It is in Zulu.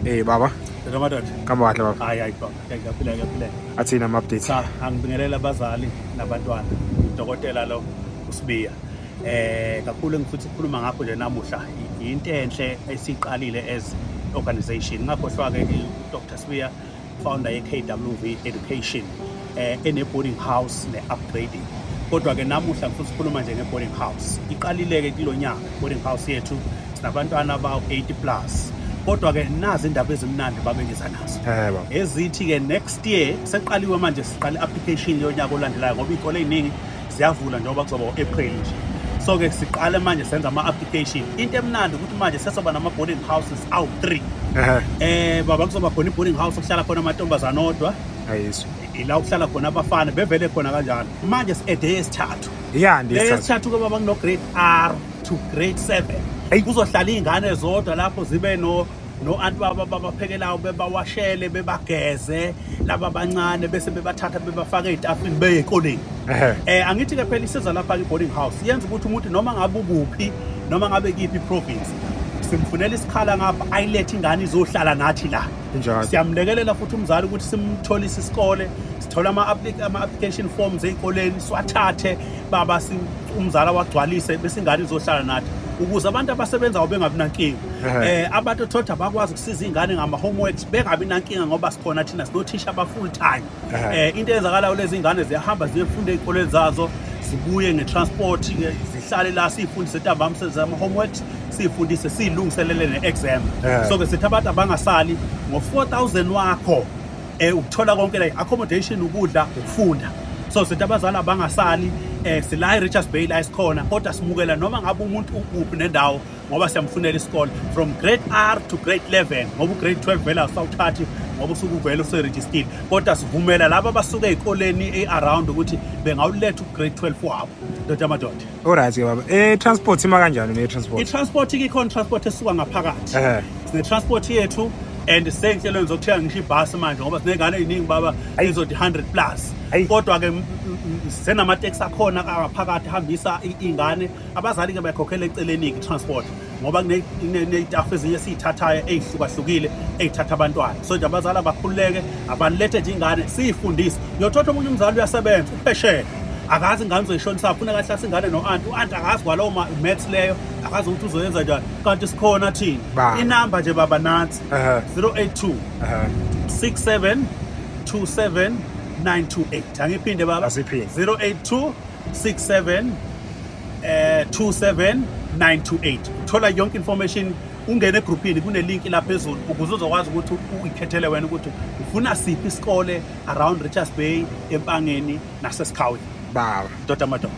Eh baba, Ndoda madoda. Kamba kahle baba. Hayi hayi baba, ngiyaphila ngiyaphila. Athini ama updates? Cha, angibingelela abazali nabantwana. Udokotela lo uSibiya. Kakhulu engifuna ukukhuluma ngakho nje namuhla into enhle esiqalile as organization. Ngakhohlwa ke uDr Sibiya, founder ye-KWV Education, ene boarding house ne upgrading. Kodwa ke namuhla ngifuna ukukhuluma nje nge-boarding house. Iqalile ke kulonyaka boarding house yethu, sinabantwana abawu-80 plus. Kodwa ke nazi indaba ezimnandi babengiza nazo. Eh baba. Ezithi ke next year seqaliwe manje, siqale application yonyaka olandelayo ngoba izikole eziningi ziyavula njengoba kuzoba u-April nje. So ke siqale manje senza ama-application. Into emnandi ukuthi manje sesoba nama-boarding houses awu-3. Baba, kuzoba khona i-boarding house okuhlala khona amantombazane odwa, Ayizwe. ila okuhlala khona abafana bevele khona kanjalo. Manje si-ede yesithathu. Iyandi Le isithathu. Yesithathu ke baba, kuno grade R to grade 7. Eyi. Kuzohlala izingane zodwa lapho, zibe no anti baba babaphekelayo, bebawashele, bebageze laba abancane, bese bebathatha bebafaka ezitafini beye ezikoleni. Angithi ke phela isiza lapha ke boarding house yenza ukuthi umuntu noma ngabe ukuphi, noma ngabe kiphi province, simfunela isikhala ngapha, ayilethe ingane izohlala nathi la. Injalo. Siyamlekelela futhi umzali ukuthi simtholise isikole, sithola ama-application forms ey'koleni, siwathathe baba, umzali awagcwalise, bese ingane izohlala nathi ukuze abantu abasebenzayo bengabi nankinga. Abantu othothi abakwazi ukusiza iy'ngane ngama-homeworks bengabi nankinga ngoba sikhona thina, sinothisha aba-full time. Into eyenzakalayo, lezi ngane ziyahamba ziyefunda ey'koleni zazo, zibuye nge-transport, zihlale la, siy'fundise ntambama, senze ama-homeworks, siy'fundise, siy'lungiselele ne-exam. So ke sithi abantu abangasali ngo-4000 wakho, ukuthola konke la, accommodation, ukudla, ukufunda. So sithi abazali abangasali. Sila e-Richards Bay la esikhona, kodwa simukela noma ngabe umuntu ukuphi nendawo ngoba siyamfunela isikole from grade R to grade 11, ngoba ugrade 12 vele awusawuthathi ngoba usuke uvele userejistile. Kodwa sivumela laba abasuke ey'koleni e-around ukuthi bengawuletha ugrade 12 wabo, ndoda amadoda. Alright ke baba. Transport ima kanjani ne transport? I-transport ke, ikhona transport esuka ngaphakathi. Sine-transport yethu and sey'nhlelweni zokuthenga ngisho ibhasi manje ngoba siney'ngane ey'ningi baba, ezothi 100 plus. Kodwa ke senamateksi akhona angaphakathi hambisa iy'ngane. Abazali ke bayakhokhela eceleni-ke i-transport ngoba kuney'tafu ezinye esiy'thathayo ey'hlukahlukile ey'thatha abantwana. So nje abazali abakhululeke, abanilethe nje ingane siyifundise. Uyothatha omunye umzali uyasebenza uphesheya, akazi ingane uzoyishonisa, funa kahlasa ingane no-anti, u-anti akazi kwalowo maths leyo, akazi ukuthi uzoyenza njani, kanti sikhona thina. Inamba nje baba nansi: 082 67 27 928. Angiphinde baba. Asiphinde. 082 67 27 928. Uthola yonke information, ungene egroupini, kune link la phezulu ukuze uzokwazi ukuthi uyikhethele wena ukuthi ufuna siphi isikole around Richards Bay, Empangeni naseSikhawini. Baba. Ndoda madoda.